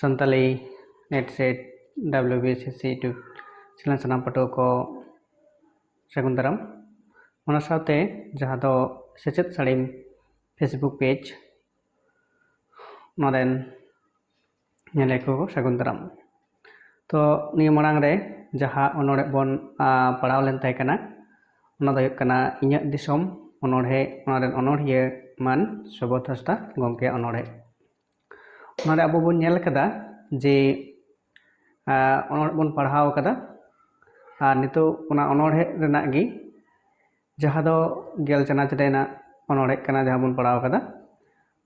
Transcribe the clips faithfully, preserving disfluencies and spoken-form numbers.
Santali NET SET WBCC YouTube channel ᱥᱟᱱᱟᱢ ᱯᱟᱹᱴᱷᱩᱣᱟᱹ ᱠᱚ ᱥᱟᱹᱜᱩᱱ ᱫᱟᱨᱟᱢ᱾ ᱚᱱᱟ ᱥᱟᱶᱛᱮ ᱡᱟᱦᱟᱸ ᱫᱚ ᱥᱮᱪᱮᱫ ᱥᱟᱹᱲᱤᱢ Facebook page, ᱚᱱᱟ ᱨᱮᱱ ᱧᱮᱞᱮᱫ ᱠᱚ ᱥᱟᱹᱜᱩᱱ ᱫᱟᱨᱟᱢ᱾ ᱛᱚ ᱱᱤᱭᱟᱹ ᱢᱟᱲᱟᱝ ᱨᱮ ᱡᱟᱦᱟᱸ ᱚᱱᱚᱬᱦᱮ ᱵᱚᱱ ᱟ, ᱯᱟᱲᱦᱟᱣ ᱞᱮᱱ ᱛᱟᱦᱮᱸ ᱠᱟᱱᱟ, ᱚᱱᱟ ᱫᱚ ᱦᱩᱭᱩᱜ ᱠᱟᱱᱟ ᱤᱧᱟᱹᱜ ᱫᱤᱥᱚᱢ ᱚᱱᱚᱬᱦᱮ, ᱚᱱᱟ ᱨᱮᱱ ᱚᱱᱚᱬᱦᱤᱭᱟᱹ ᱢᱟᱱ ᱥᱩᱵᱳᱫᱷ ᱦᱟᱸᱥᱫᱟ ᱜᱚᱢᱠᱮᱭᱟᱜ ᱚᱱᱚᱬᱦᱮ᱾ ᱚᱱᱟ ᱨᱮ ᱟᱵᱚ ᱵᱚᱱ ᱧᱮᱞ ᱠᱟᱫᱟ ᱡᱮ ᱟ, ᱚᱱᱚᱬᱦᱮ ᱵᱚᱱ ᱯᱟᱲᱦᱟᱣ ᱠᱟᱫᱟ, ᱟᱨ ᱱᱤᱛᱚᱜ ᱚᱱᱟ ᱚᱱᱚᱬᱦᱮ ᱨᱮᱱᱟᱜ ᱜᱮ ᱡᱟᱦᱟᱸ ᱫᱚ ᱜᱮᱞ ᱪᱟᱱᱟᱪ ᱨᱮᱱᱟᱜ ᱚᱱᱚᱬᱦᱮ ᱠᱟᱱᱟ ᱡᱟᱦᱟᱸ ᱵᱚᱱ ᱯᱟᱲᱦᱟᱣ ᱠᱟᱫᱟ᱾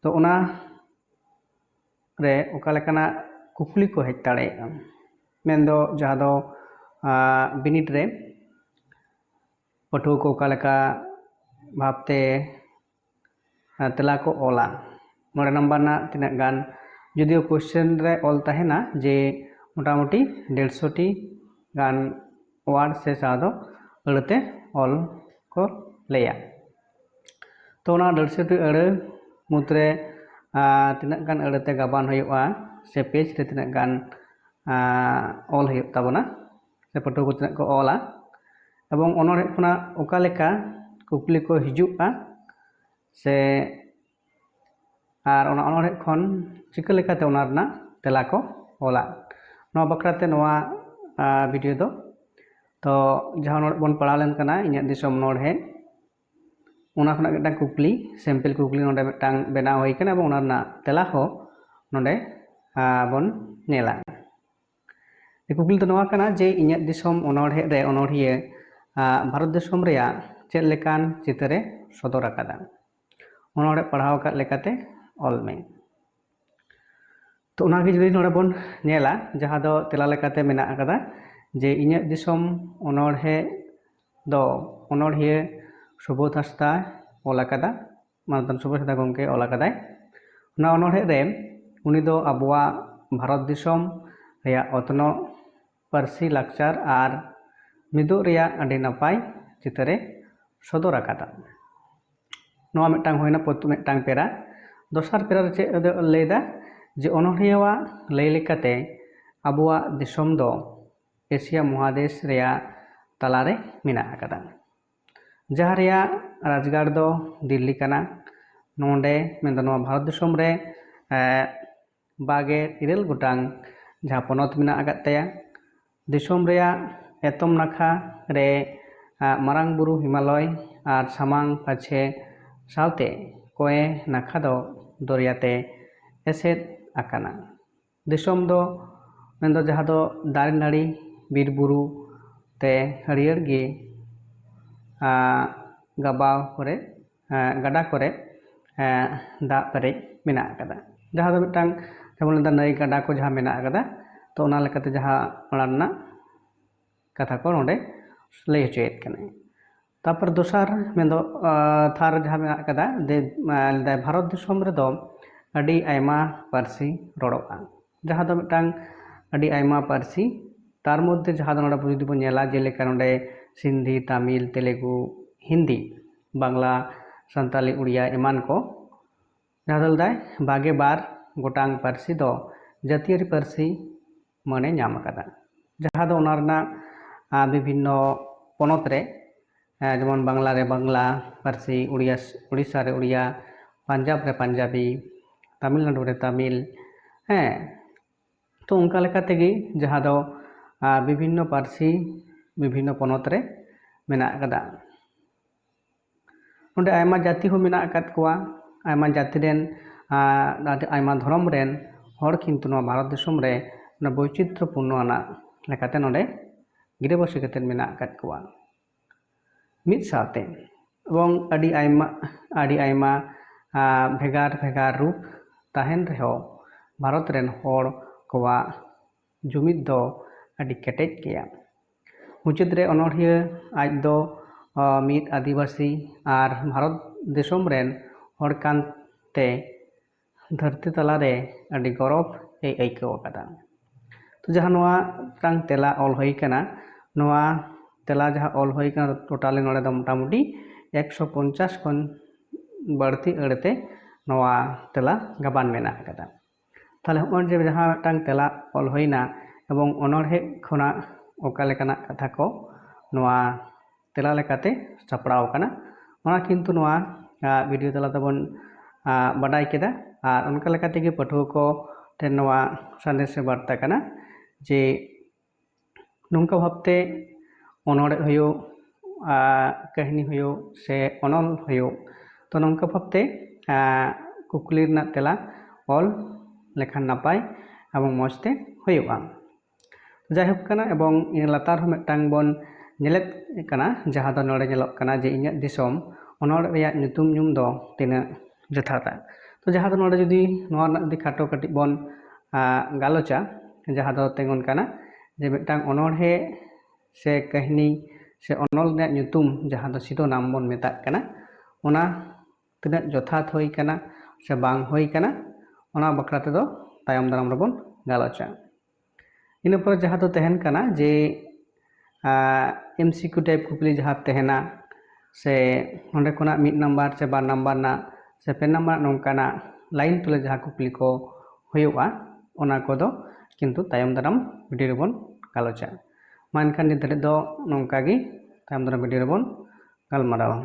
ᱛᱚ ᱚᱱᱟ ᱨᱮ ᱚᱠᱟ ᱞᱮᱠᱟᱱᱟᱜ ᱠᱩᱠᱞᱤ ᱠᱚ ᱦᱮᱡ ᱫᱟᱲᱮᱭᱟᱜᱼᱟ, ᱢᱮᱱᱫᱚ ᱡᱟᱦᱟᱸ ᱫᱚ ᱟ, ᱵᱤᱱᱤᱰ ᱨᱮ ᱯᱟᱹᱴᱷᱩᱣᱟᱹ ᱠᱚ ᱚᱠᱟ ᱞᱮᱠᱟ ᱵᱷᱟᱵᱽᱛᱮ ᱟ, ᱛᱮᱞᱟ ᱠᱚ ᱚᱞᱟ᱾ ᱢᱚᱬᱮ ᱱᱟᱢᱵᱟᱨ ᱨᱮᱱᱟᱜ ᱛᱤᱱᱟᱹᱜ ᱜᱟᱱ, ᱡᱩᱫᱤᱭᱳ question ᱨᱮ ᱚᱞ ᱛᱟᱦᱮᱱᱟ ᱡᱮ ᱢᱚᱴᱟᱢᱩᱴᱤ ᱰᱮᱲᱥᱚ ᱴᱤ ᱜᱟᱱ word ᱥᱮ ᱡᱟᱦᱟᱸ ᱫᱚ ᱟᱹᱲᱟᱹᱛᱮ ᱚᱞ ᱠᱚ ᱞᱟᱹᱭᱟ᱾ ᱛᱚ ᱚᱱᱟ ᱰᱮᱲᱥᱚ ᱴᱤ ᱟᱹᱲᱟᱹ ᱢᱩᱫᱽᱨᱮ ᱟ, ᱛᱤᱱᱟᱹᱜ ᱜᱟᱱ ᱟᱹᱲᱟᱹᱛᱮ ᱜᱟᱵᱟᱱ ᱦᱩᱭᱩᱜᱼᱟ ᱥᱮ page ᱨᱮ ᱛᱤᱱᱟᱹᱜ ᱜᱟᱱ ᱟ, ᱚᱞ ᱦᱩᱭᱩᱜ ᱛᱟᱵᱚᱱᱟ ᱥᱮ ᱯᱟᱹᱴᱷᱩᱣᱟᱹ ᱠᱚ ᱛᱤᱱᱟᱹᱜ ᱠᱚ ᱚᱞᱟ, ᱮᱵᱚᱝ ᱚᱱᱚᱬᱦᱮ ᱠᱷᱚᱱᱟᱜ ᱚᱠᱟ ᱞᱮᱠᱟ ᱠᱩᱠᱞᱤ ᱠᱚ ᱦᱤᱡᱩᱜᱼᱟ ᱥᱮ ᱟᱨ ᱚᱱᱟ ᱚᱱᱚᱬᱦᱮ ᱠᱷᱚᱱ ᱪᱤᱠᱟᱹ ᱞᱮᱠᱟᱛᱮ ᱚᱱᱟ ᱨᱮᱱᱟᱜ ᱛᱮᱞᱟ ᱠᱚ ᱚᱞᱟ, ᱱᱚᱣᱟ ᱵᱟᱠᱷᱨᱟᱛᱮ ᱱᱚᱣᱟ ᱟ, video ᱫᱚ᱾ ᱛᱚ ᱡᱟᱦᱟᱸ ᱚᱱᱚᱬᱦᱮ ᱵᱚᱱ ᱯᱟᱲᱦᱟᱣ ᱞᱮᱱ ᱠᱟᱱᱟ, ᱤᱧᱟᱹᱜ ᱫᱤᱥᱚᱢ ᱚᱱᱚᱬᱦᱮ, ᱚᱱᱟ ᱠᱷᱚᱱᱟᱜ ᱢᱤᱫᱴᱟᱝ ᱠᱩᱠᱞᱤ, sample ᱠᱩᱠᱞᱤ ᱱᱚᱰᱮ ᱢᱤᱫᱴᱟᱝ ᱵᱮᱱᱟᱣ ᱦᱩᱭ ᱠᱟᱱᱟ ᱮᱵᱚᱝ ᱚᱱᱟ ᱨᱮᱱᱟᱜ ᱛᱮᱞᱟ ᱦᱚᱸ ᱱᱚᱰᱮ ᱟ, ᱵᱚᱱ ᱧᱮᱞᱟ᱾ ᱠᱩᱠᱞᱤ ᱫᱚ ᱱᱚᱣᱟ ᱠᱟᱱᱟ ᱡᱮ ᱤᱧᱟᱹᱜ ᱫᱤᱥᱚᱢ ᱚᱱᱚᱬᱦᱮ ᱨᱮ ᱚᱱᱚᱬᱦᱤᱭᱟᱹ ᱟ, ᱵᱷᱟᱨᱚᱛ ᱫᱤᱥᱚᱢ ᱨᱮᱭᱟᱜ ᱪᱮᱫ ᱞᱮᱠᱟᱱ ᱪᱤᱛᱟᱹᱨᱮ ᱥᱚᱫᱚᱨ ᱟᱠᱟᱫᱟ? ᱚᱱᱚᱬᱦᱮ ᱯᱟᱲᱦᱟᱣ ᱟᱠᱟᱫ ᱞᱮᱠᱟᱛᱮ ᱚᱞ ᱢᱮ᱾ ᱛᱚ ᱚᱱᱟᱜᱮ ᱡᱩᱫᱤ ᱱᱚᱰᱮ ᱵᱚᱱ ᱧᱮᱞᱟ, ᱡᱟᱦᱟᱸ ᱫᱚ ᱛᱮᱞᱟ ᱞᱮᱠᱟᱛᱮ ᱢᱮᱱᱟᱜ ᱟᱠᱟᱫᱟ ᱡᱮ ᱤᱧᱟᱹᱜ ᱫᱤᱥᱚᱢ ᱚᱱᱚᱬᱦᱮ ᱫᱚ ᱚᱱᱚᱬᱦᱤᱭᱟᱹ ᱥᱩᱵᱳᱫᱷ ᱦᱟᱸᱥᱫᱟ ᱚᱞ ᱟᱠᱟᱫᱟ, ᱢᱟᱱᱚᱛᱟᱱ ᱥᱩᱵᱳᱫᱷ ᱦᱟᱸᱥᱫᱟ ᱜᱚᱢᱠᱮ ᱚᱞ ᱟᱠᱟᱫᱟᱭ᱾ ᱚᱱᱟ ᱚᱱᱚᱬᱦᱮ ᱨᱮ ᱩᱱᱤ ᱫᱚ ᱟᱵᱚᱣᱟᱜ ᱵᱷᱟᱨᱚᱛ ᱫᱤᱥᱚᱢ ᱨᱮᱭᱟᱜ ᱚᱛᱱᱚᱜ, ᱯᱟᱹᱨᱥᱤ, ᱞᱟᱠᱪᱟᱨ ᱟᱨ ᱢᱤᱫᱚᱜ ᱨᱮᱭᱟᱜ ᱟᱹᱰᱤ ᱱᱟᱯᱟᱭ ᱪᱤᱛᱟᱹᱨᱮ ᱥᱚᱫᱚᱨ ᱟᱠᱟᱫᱟ᱾ ᱱᱚᱣᱟ ᱢᱤᱫᱴᱟᱝ ᱦᱩᱭᱱᱟ ᱯᱨᱚᱛᱷᱚᱢ ᱢᱤᱫᱴᱟᱝ ᱯᱮᱨᱟ᱾ ᱫᱚᱥᱟᱨ ᱯᱮᱨᱟ ᱨᱮ ᱪᱮᱫ ᱮ ᱞᱟᱹᱭᱫᱟ ᱡᱮ ᱚᱱᱚᱬᱦᱤᱭᱟᱹᱣᱟᱜ ᱞᱟᱹᱭ ᱞᱮᱠᱟᱛᱮ ᱟᱵᱚᱣᱟᱜ ᱫᱤᱥᱚᱢ ᱫᱚ ᱮᱥᱤᱭᱟ ᱢᱚᱦᱟᱫᱮᱥ ᱨᱮᱭᱟᱜ ᱛᱟᱞᱟᱨᱮ ᱢᱮᱱᱟᱜ ᱟᱠᱟᱫᱟ, ᱡᱟᱦᱟᱸ ᱨᱮᱭᱟᱜ ᱨᱟᱡᱽᱜᱟᱲ ᱫᱚ ᱫᱤᱞᱞᱤ ᱠᱟᱱᱟ᱾ ᱱᱚᱰᱮ ᱢᱮᱱᱫᱚ ᱱᱚᱣᱟ ᱵᱷᱟᱨᱚᱛ ᱫᱤᱥᱚᱢ ᱨᱮ ᱵᱟᱜᱮ ᱤᱨᱟᱹᱞ ᱜᱚᱴᱟᱝ ᱡᱟᱦᱟᱸ ᱯᱚᱱᱚᱛ ᱢᱮᱱᱟᱜ ᱟᱠᱟᱫ ᱛᱟᱭᱟ᱾ ᱫᱤᱥᱚᱢ ᱨᱮᱭᱟᱜ ᱮᱛᱚᱢ ᱱᱟᱠᱷᱟ ᱨᱮ ᱢᱟᱨᱟᱝ ᱵᱩᱨᱩ ᱦᱤᱢᱟᱞᱚᱭ ᱟᱨ ᱥᱟᱢᱟᱝ ᱯᱟᱪᱷᱮ ᱥᱟᱶᱛᱮ ᱠᱚᱭᱮ ᱱᱟᱠᱷᱟ ᱫᱚ ᱫᱚᱨᱭᱟ ᱛᱮ ᱮᱥᱮᱫ ᱟᱠᱟᱱᱟ᱾ ᱫᱤᱥᱚᱢ ᱫᱚ ᱢᱮᱱᱫᱚ ᱡᱟᱦᱟᱸ ᱫᱚ ᱫᱟᱨᱮ ᱱᱟᱹᱲᱤ, ᱵᱤᱨ ᱵᱩᱨᱩ ᱛᱮ ᱦᱟᱹᱨᱭᱟᱹᱲ ᱜᱮ ᱜᱟᱵᱟᱣ ᱠᱚᱨᱮ, ᱜᱟᱰᱟ ᱠᱚᱨᱮ ᱫᱟᱜ ᱯᱮᱨᱮᱡ ᱢᱮᱱᱟᱜ ᱟᱠᱟᱫᱟ᱾ ᱡᱟᱦᱟᱸ ᱫᱚ ᱢᱤᱫᱴᱟᱝ ᱡᱮᱢᱚᱱ ᱱᱟᱹᱭ ᱜᱟᱰᱟ ᱠᱚ ᱡᱟᱦᱟᱸ ᱢᱮᱱᱟᱜ ᱟᱠᱟᱫᱟ, ᱛᱚ ᱚᱱᱟ ᱞᱮᱠᱟᱛᱮ ᱡᱟᱦᱟᱸ ᱚᱱᱟ ᱨᱮᱱᱟᱜ ᱠᱟᱛᱷᱟ ᱠᱚ ᱱᱚᱰᱮ ᱞᱟᱹᱭ ᱦᱚᱪᱚᱭᱮᱫ ᱠᱟᱱᱟᱭ᱾ ᱛᱟᱨᱯᱚᱨ ᱫᱚᱥᱟᱨ ᱢᱮᱱᱫᱚ ᱛᱷᱟᱨ ᱡᱟᱦᱟᱸ ᱢᱮᱱᱟᱜ ᱟᱠᱟᱫᱟ, ᱵᱷᱟᱨᱚᱛ ᱫᱤᱥᱚᱢ ᱨᱮᱫᱚ ᱟᱹᱰᱤ ᱟᱭᱢᱟ ᱯᱟᱹᱨᱥᱤ ᱨᱚᱲᱚᱜᱼᱟ, ᱡᱟᱦᱟᱸ ᱫᱚ ᱢᱤᱫᱴᱟᱝ ᱟᱹᱰᱤ ᱟᱭᱢᱟ ᱯᱟᱹᱨᱥᱤ᱾ ᱛᱟᱨ ᱢᱚᱫᱽᱫᱷᱮ ᱡᱟᱦᱟᱸ ᱫᱚ ᱱᱚᱰᱮ ᱡᱩᱫᱤ ᱵᱚᱱ ᱧᱮᱞᱟ, ᱡᱮᱞᱮᱠᱟ ᱱᱚᱰᱮ ᱥᱤᱱᱫᱷᱤ, ᱛᱟᱢᱤᱞ, ᱛᱮᱞᱮᱜᱩ, ᱦᱤᱱᱫᱤ, ᱵᱟᱝᱞᱟ, ᱥᱟᱱᱛᱟᱞᱤ, ᱩᱲᱤᱭᱟ ᱮᱢᱟᱱ ᱠᱚ, ᱡᱟᱦᱟᱸ ᱫᱚ ᱞᱟᱹᱭᱫᱟᱭ ᱵᱟᱜᱮ ᱵᱟᱨ ᱜᱚᱴᱟᱝ ᱯᱟᱹᱨᱥᱤ ᱫᱚ ᱡᱟᱹᱛᱤᱭᱟᱹᱨᱤ ᱯᱟᱹᱨᱥᱤ ᱢᱟᱹᱱᱮ ᱧᱟᱢ ᱟᱠᱟᱫᱟ, ᱡᱟᱦᱟᱸ ᱫᱚ ᱚᱱᱟ ᱨᱮᱱᱟᱜ ᱵᱤᱵᱷᱤᱱᱱᱚ ᱯᱚᱱᱚᱛ ᱨᱮ, ᱡᱮᱢᱚᱱ ᱵᱟᱝᱞᱟ ᱨᱮ ᱵᱟᱝᱞᱟ ᱯᱟᱹᱨᱥᱤ, ᱩᱲᱤᱭᱟ ᱩᱲᱤᱥᱥᱟ ᱨᱮ ᱩᱲᱤᱭᱟ, ᱯᱟᱧᱡᱟᱵᱽ ᱨᱮ ᱯᱟᱧᱡᱟᱵᱤ, ᱛᱟᱢᱤᱞᱱᱟᱲᱩ ᱨᱮ ᱛᱟᱢᱤᱞ, ᱦᱮᱸ᱾ ᱛᱚ ᱚᱱᱠᱟ ᱞᱮᱠᱟ ᱛᱮᱜᱮ ᱡᱟᱦᱟᱸ ᱫᱚ ᱵᱤᱵᱷᱤᱱᱱᱚ ᱯᱟᱹᱨᱥᱤ ᱵᱤᱵᱷᱤᱱᱱᱚ ᱯᱚᱱᱚᱛ ᱨᱮ ᱢᱮᱱᱟᱜ ᱟᱠᱟᱫᱟ᱾ ᱱᱚᱰᱮ ᱟᱭᱢᱟ ᱡᱟᱹᱛᱤ ᱦᱚᱸ ᱢᱮᱱᱟᱜ ᱟᱠᱟᱫ ᱠᱚᱣᱟ᱾ ᱟᱭᱢᱟ ᱡᱟᱹᱛᱤ ᱨᱮᱱ, ᱟᱭᱢᱟ ᱫᱷᱚᱨᱚᱢ ᱨᱮᱱ ᱦᱚᱲ ᱠᱤᱱᱛᱩ ᱱᱚᱣᱟ ᱵᱷᱟᱨᱚᱛ ᱫᱤᱥᱚᱢ ᱨᱮ ᱵᱳᱭᱪᱤᱛᱨᱚᱯᱩᱨᱱᱚ ᱟᱱᱟᱜ ᱞᱮᱠᱟᱛᱮ ᱱᱚᱰᱮ ᱜᱤᱨᱟᱹᱵᱟᱹᱥᱤ ᱠᱟᱛᱮ ᱢᱮᱱᱟᱜ ᱟᱠᱟᱫ ᱠᱚᱣᱟ ᱢᱤᱫ ᱥᱟᱶᱛᱮ᱾ ᱮᱵᱚᱝ ᱟᱹᱰᱤ ᱟᱭᱢᱟ, ᱟᱹᱰᱤ ᱟᱭᱢᱟ ᱵᱷᱮᱜᱟᱨ ᱵᱷᱮᱜᱟᱨ ᱨᱩᱯ ᱛᱟᱦᱮᱱ ᱨᱮᱦᱚᱸ ᱵᱷᱟᱨᱚᱛ ᱨᱮᱱ ᱦᱚᱲ ᱠᱚᱣᱟᱜ ᱡᱩᱢᱤᱫ ᱫᱚ ᱟᱹᱰᱤ ᱠᱮᱴᱮᱡ ᱜᱮᱭᱟ᱾ ᱢᱩᱪᱟᱹᱫ ᱨᱮ ᱚᱱᱚᱬᱦᱤᱭᱟᱹ ᱟᱡ ᱫᱚ ᱢᱤᱫ ᱟᱹᱫᱤᱵᱟᱹᱥᱤ ᱟᱨ ᱵᱷᱟᱨᱚᱛ ᱫᱤᱥᱚᱢ ᱨᱮᱱ ᱦᱚᱲ ᱠᱟᱱᱛᱮ ᱫᱷᱟᱹᱨᱛᱤ ᱛᱟᱞᱟᱨᱮ ᱟᱹᱰᱤ ᱜᱚᱨᱚᱵᱽ ᱮ ᱟᱹᱭᱠᱟᱹᱣ ᱟᱠᱟᱫᱟ᱾ ᱛᱚ ᱡᱟᱦᱟᱸ ᱱᱚᱣᱟ ᱢᱤᱫᱴᱟᱝ ᱛᱮᱞᱟ ᱚᱞ ᱦᱩᱭ ᱠᱟᱱᱟ, ᱱᱚᱣᱟ ᱛᱮᱞᱟ ᱡᱟᱦᱟᱸ ᱚᱞ ᱦᱩᱭ ᱠᱟᱱᱟ, ᱴᱳᱴᱟᱞᱤ ᱱᱚᱰᱮ ᱫᱚ ᱢᱚᱴᱟᱢᱩᱴᱤ ᱮᱠᱥᱚ ᱯᱚᱧᱪᱟᱥ ᱠᱷᱚᱱ ᱵᱟᱹᱲᱛᱤ ᱟᱹᱲᱟᱹᱛᱮ ᱱᱚᱣᱟ ᱛᱮᱞᱟ ᱜᱟᱵᱟᱱ ᱢᱮᱱᱟᱜ ᱟᱠᱟᱫᱟ᱾ ᱛᱟᱦᱞᱮ ᱦᱚᱸᱜᱼᱚᱭ ᱡᱮ ᱡᱟᱦᱟᱸ ᱢᱤᱫᱴᱟᱝ ᱛᱮᱞᱟ ᱚᱞ ᱦᱩᱭᱱᱟ ᱮᱵᱚᱝ ᱚᱱᱚᱬᱦᱮ ᱠᱷᱚᱱᱟᱜ ᱚᱠᱟ ᱞᱮᱠᱟᱱᱟᱜ ᱠᱟᱛᱷᱟ ᱠᱚ ᱱᱚᱣᱟ ᱛᱮᱞᱟ ᱞᱮᱠᱟᱛᱮ ᱥᱟᱯᱲᱟᱣ ᱟᱠᱟᱱᱟ, ᱚᱱᱟ ᱠᱤᱱᱛᱩ ᱱᱚᱣᱟ ᱵᱷᱤᱰᱤᱭᱳ ᱛᱟᱞᱟ ᱛᱮᱵᱚᱱ ᱵᱟᱰᱟᱭ ᱠᱮᱫᱟ᱾ ᱟᱨ ᱚᱱᱠᱟ ᱞᱮᱠᱟ ᱛᱮᱜᱮ ᱯᱟᱹᱴᱷᱩᱣᱟᱹ ᱠᱚ ᱴᱷᱮᱱ ᱱᱚᱣᱟ ᱥᱟᱸᱫᱮᱥ ᱥᱮ ᱵᱟᱨᱛᱟ ᱠᱟᱱᱟ ᱡᱮ ᱱᱚᱝᱠᱟ ᱵᱷᱟᱵᱽᱛᱮ ᱚᱱᱚᱬᱦᱮ ᱦᱩᱭᱩᱜ, ᱠᱟᱹᱦᱱᱤ ᱦᱩᱭᱩᱜ ᱥᱮ ᱚᱱᱚᱞ ᱦᱩᱭᱩᱜ, ᱛᱚ ᱱᱚᱝᱠᱟ ᱵᱷᱟᱵᱽᱛᱮ ᱠᱩᱠᱞᱤ ᱨᱮᱱᱟᱜ ᱛᱮᱞᱟ ᱚᱞ ᱞᱮᱠᱷᱟᱱ ᱱᱟᱯᱟᱭ ᱮᱵᱚᱝ ᱢᱚᱡᱽ ᱛᱮ ᱦᱩᱭᱩᱜᱼᱟ᱾ ᱡᱟᱭᱦᱳᱠ ᱠᱟᱱᱟ, ᱮᱵᱚᱝ ᱤᱱᱟᱹ ᱞᱟᱛᱟᱨ ᱦᱚᱸ ᱢᱤᱫᱴᱟᱝ ᱵᱚᱱ ᱧᱮᱞᱮᱫ ᱠᱟᱱᱟ, ᱡᱟᱦᱟᱸ ᱫᱚ ᱱᱚᱰᱮ ᱧᱮᱞᱚᱜ ᱠᱟᱱᱟ ᱡᱮ ᱤᱧᱟᱹᱜ ᱫᱤᱥᱚᱢ ᱚᱱᱚᱬᱦᱮ ᱨᱮᱭᱟᱜ ᱧᱩᱛᱩᱢ ᱧᱩᱢ ᱫᱚ ᱛᱤᱱᱟᱹᱜ ᱡᱚᱛᱷᱟᱛᱟ᱾ ᱛᱚ ᱡᱟᱦᱟᱸ ᱫᱚ ᱱᱚᱰᱮ ᱡᱩᱫᱤ ᱱᱚᱣᱟ ᱨᱮᱱᱟᱜ ᱡᱩᱫᱤ ᱠᱷᱟᱴᱚ ᱠᱟᱹᱴᱤᱡ ᱵᱚᱱ ᱜᱟᱞᱚᱪᱟ, ᱡᱟᱦᱟᱸ ᱫᱚ ᱛᱤᱸᱜᱩᱱ ᱠᱟᱱᱟ ᱡᱮ ᱢᱤᱫᱴᱟᱝ ᱚᱱᱚᱬᱦᱮ ᱥᱮ ᱠᱟᱹᱦᱱᱤ ᱥᱮ ᱚᱱᱚᱞ ᱨᱮᱭᱟᱜ ᱧᱩᱛᱩᱢ ᱡᱟᱦᱟᱸ ᱫᱚ ᱥᱤᱨᱚᱱᱟᱢ ᱵᱚᱱ ᱢᱮᱛᱟᱜ ᱠᱟᱱᱟ, ᱚᱱᱟ ᱛᱤᱱᱟᱹᱜ ᱡᱚᱛᱷᱟᱛ ᱦᱩᱭ ᱠᱟᱱᱟ ᱥᱮ ᱵᱟᱝ ᱦᱩᱭ ᱠᱟᱱᱟ, ᱚᱱᱟ ᱵᱟᱠᱷᱨᱟ ᱛᱮᱫᱚ ᱛᱟᱭᱚᱢ ᱫᱟᱨᱟᱢ ᱨᱮᱵᱚᱱ ᱜᱟᱞᱚᱪᱟ᱾ ᱤᱱᱟᱹ ᱯᱚᱨᱮ ᱡᱟᱦᱟᱸ ᱫᱚ ᱛᱟᱦᱮᱱ ᱠᱟᱱᱟ ᱡᱮ ᱮᱢᱥᱤᱠᱤᱭᱩ ᱴᱟᱭᱤᱯ ᱠᱩᱠᱞᱤ ᱡᱟᱦᱟᱸ ᱛᱟᱦᱮᱱᱟ, ᱥᱮ ᱱᱚᱸᱰᱮ ᱠᱷᱚᱱᱟᱜ ᱢᱤᱫ ᱱᱟᱢᱵᱟᱨ ᱥᱮ ᱵᱟᱨ ᱱᱟᱢᱵᱟᱨ ᱨᱮᱱᱟᱜ ᱥᱮ ᱯᱮ ᱱᱟᱢᱵᱟᱨ ᱨᱮᱱᱟᱜ ᱱᱚᱝᱠᱟᱱᱟᱜ ᱞᱟᱭᱤᱱ ᱛᱩᱞᱟᱹ ᱡᱟᱦᱟᱸ ᱠᱩᱠᱞᱤ ᱠᱚ ᱦᱩᱭᱩᱜᱼᱟ, ᱚᱱᱟ ᱠᱚᱫᱚ ᱠᱤᱱᱛᱩ ᱛᱟᱭᱚᱢ ᱫᱟᱨᱟᱢ ᱵᱷᱤᱰᱤᱭᱳ ᱨᱮᱵᱚᱱ ᱜᱟᱞᱚᱪᱟ᱾ ᱢᱟ ᱮᱱᱠᱷᱟᱱ ᱱᱤᱛ ᱫᱷᱟᱹᱨᱤᱡ ᱫᱚ ᱱᱚᱝᱠᱟ ᱜᱮ, ᱛᱟᱭᱚᱢ ᱫᱟᱨᱟᱢ ᱵᱷᱤᱰᱤᱭᱳ ᱨᱮᱵᱚᱱ ᱜᱟᱞᱢᱟᱨᱟᱣᱟ᱾